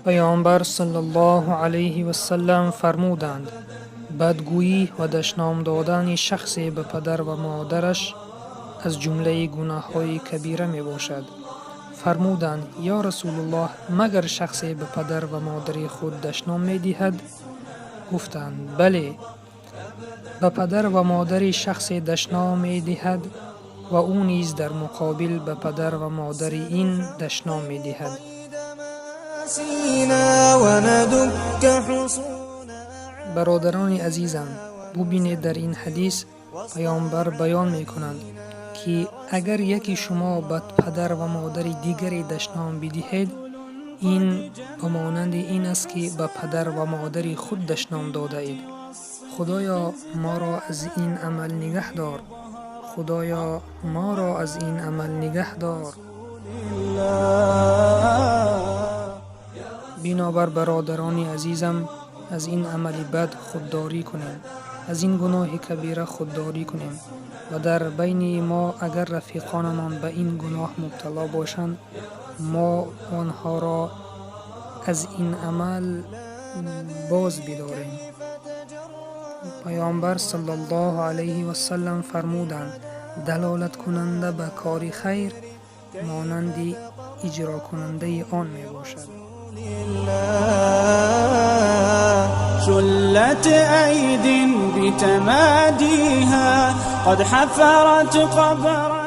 Паёмбар саллаллоҳу алайҳи васаллам фармуданд: бадгӯӣ ва дашном додани шахсе ба падар ва модараш аз ҷумлаи гуноҳҳои кабира мебошад. Фармуданд: ё Расулуллоҳ, магар шахсе ба падар ва модари худ дашном медиҳад? Гуфтанд: бале, ба падар ва модари шахсе дашном медиҳад ва ӯ низ дар муқобил ба падар ва модари ин дашном медиҳад. Бародарони азизам, бубинед, дар ин ҳадис паёмбар баён мекунанд, ки агар яке шумо ба падар ва модари дигаре дашном бидиҳед, ин ба монанди ин аст, ки ба падар ва модари худ дашном додаед. Худоё, моро аз ин амал нигаҳ дор. Худоё, моро аз ин амал нигаҳ дор. Бинобар бародарони азизам, аз ин амали бад худдорӣ кунем, аз ин гуноҳи кабира худдорӣ кунем ва дар байни мо агар рафиқонамон ба ин гуноҳ мубтало бошанд, мо онҳоро аз ин амал боз бидорем. Паёмбар саллаллоҳу алайҳи васаллам фармуданд: далолаткунанда ба кори хайр монанди иҷрокунандаи он мебошад. شلت أيد بتماديها قد حفرت قبرا.